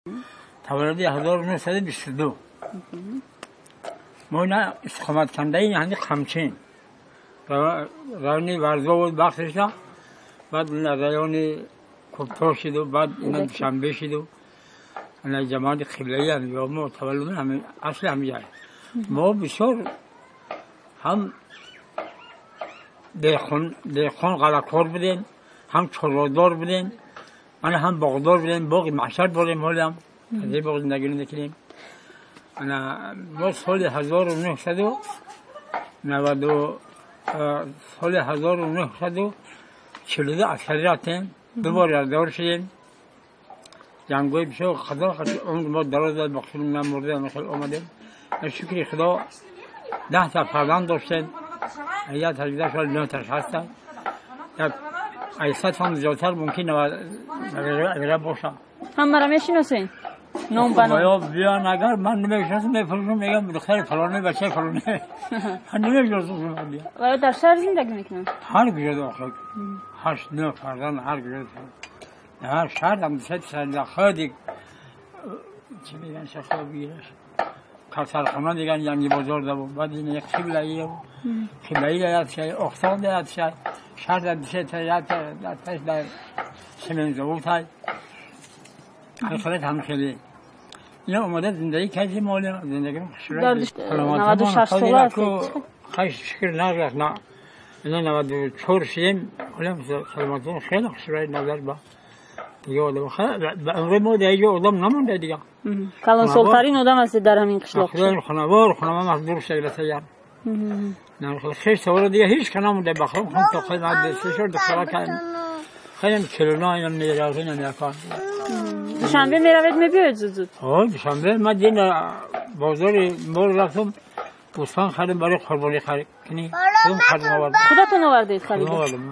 Таваллуди 1922. Мо ина истиқоматкунандаи ҳамин Қамчин. Райони Варзоб буд бахшиша, баъд райони Кубтор шиду, баъд ина Душанбе шиду. Ана ҷамоати қиблаи ҳам мо таваллуд ҳамин асли ҳамин ҷай. Мо бисёр ҳам деҳқон ғаллакор будем, ҳам чорводор будем, ана ҳам боғдор будем, боғи маҳшар дорем ҳолиам, аз ин боғ зиндагӣ мекунем. Ана мо соли 1990, соли 1942 аскарӣ рафтем, ду бор яздор шудем. Ҷангҳои бисёр хато умр мо дароз дод, бахши намурда хел омадем. Шукри Худо 10 та фарзанд доштем, як 18 сол 9 таш ҳастанд. Як 800 ҳам зиёдтар мумкин навера бошам. Ҳамаро мешиносед? Ном ба ном? Ё биён, агар ман намешиносам, мепурсам, мегӯям духтари фалоне, бачаи фалоне. Ман намешиносам. Ва ё дар шаҳр зиндагӣ мекунанд? Ҳар куҷо охир. 8-9 фарзанд ҳар куҷо. Ҳар шаҳр ҳам се та ходи чӣ мегӯянд, шахо бигираш. Кавсархона диган Янги бозор да буд. Баъд ин як қиблаи қиблаи як шай, Охтон да як шай, шаҳр да се та як та дар Семензовод тай. Хеле ҳам хеле. Ина омада зиндагӣ кардем, ҳоло зиндагӣ хушрӯ. 96 сола ҳастед? Хай шукр нағз на. Ина 94 шудем, ҳоло саломатӣ хеле хушрӯ назар ба дига одам. Ба умри мо дар ҷо одам намонда дига. Калонсолтарин одам ҳастед дар ҳамин қишлоқ. Хонавор, хонавор дур шуда саяр. На хеле хеш савора дига ҳеч ка намонда ба хом хом то хеле мад се шуд духтара кан. Хеле 49 ям меравем якан. Душанбе меравед, мебиёед зуд-зуд? Ҳо, Душанбе ман дин бозори мол рафтам, гӯсфанд харидем барои қурбонӣ харид кунӣ. Худам харидам овардам. Худатон овардед харида? Овардам.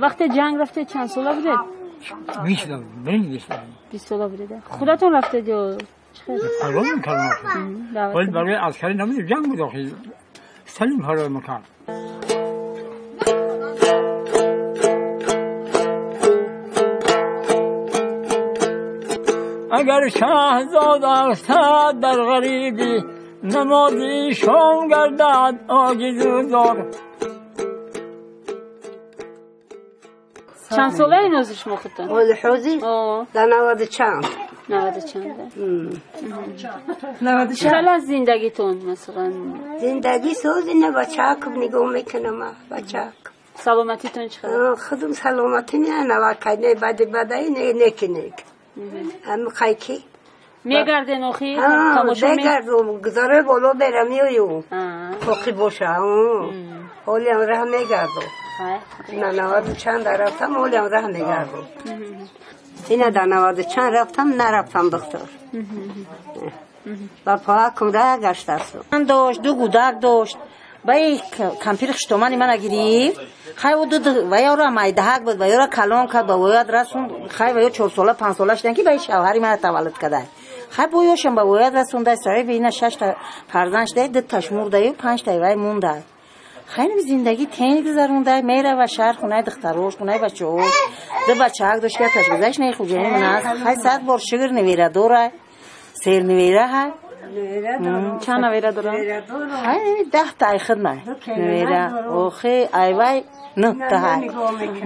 Вақте ҷанг рафтед чанд сола будед? 20 20. 20 сола будед? Худатон рафтед ё чӣ хел? Фарор мекардам. Вале барои аскарӣ набудем, ҷанг буд охир. Сталин фарор мекард. Агар шаҳзода афтад дар ғарибӣ, намози шом гардад оҷизу зор. Чанд солаи нозир шумо худтон? Оли ҳозир? Дар наваду чанд. Наваду чанд? Чӣ хел аст зиндагитон масалан? Зиндагӣ сози на бачаакам нигоҳ мекунам, бачаак. Саломатитон чӣ хел? Худум саломатӣ не, навакай не, бади бадаи не, неки нек. Ҳам хайки. Мегарден охир? Тамошо мегардум, гузарои боло берам меоюм. Тоқи боша. Ҳолиам раҳ мегардум. На наваду чанд рафтам, ҳолиам раҳ мегардум. Ина дар наваду чанд рафтам, нарафтам духтур. Ба поакум раҳ гаштасту. Дошт, ду гудак дошт. Ба кампири хуштомани мана гирифт. Хай ӯ ду ва ёра майдаҳак буд, ва ёра калон кард, ба вояд расонд. Хай ва ё 4 сола, 5 сола шудан ки ба шавҳари мана таваллуд кардай. Хай бо ёшам ба вояд расондай, соҳиби ина шашта фарзанд шудай, дуташ мурдаю, панҷтаи вай мондай. Хай зиндагӣ тенг гузарондай, мерава шаҳр, хонаи духтарош, хонаи бачаҳош. Ду бачаак дошт, якташ гузашт, не хуҷаи ман аст. Хай сад бор шукр невера дорай, сер невера ҳай. Чанд навера дорам? Хай 10 та ай хидмай невера. Охи айвай нӯҳта ҳай.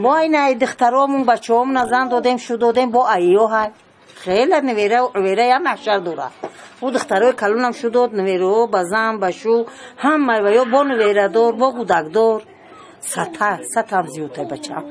Бо ин ай духтаромун бачаҳомуна зан додем, шу додем, бо айё ҳай. Хеле невера вера я маҳшар дора. Ӯ духтарои калонам шу дод, невераҳо ба зан, ба шу, ҳамаи ва ё бо неверадор, бо гудакдор. Сата, сатам зиёдтай бачаам.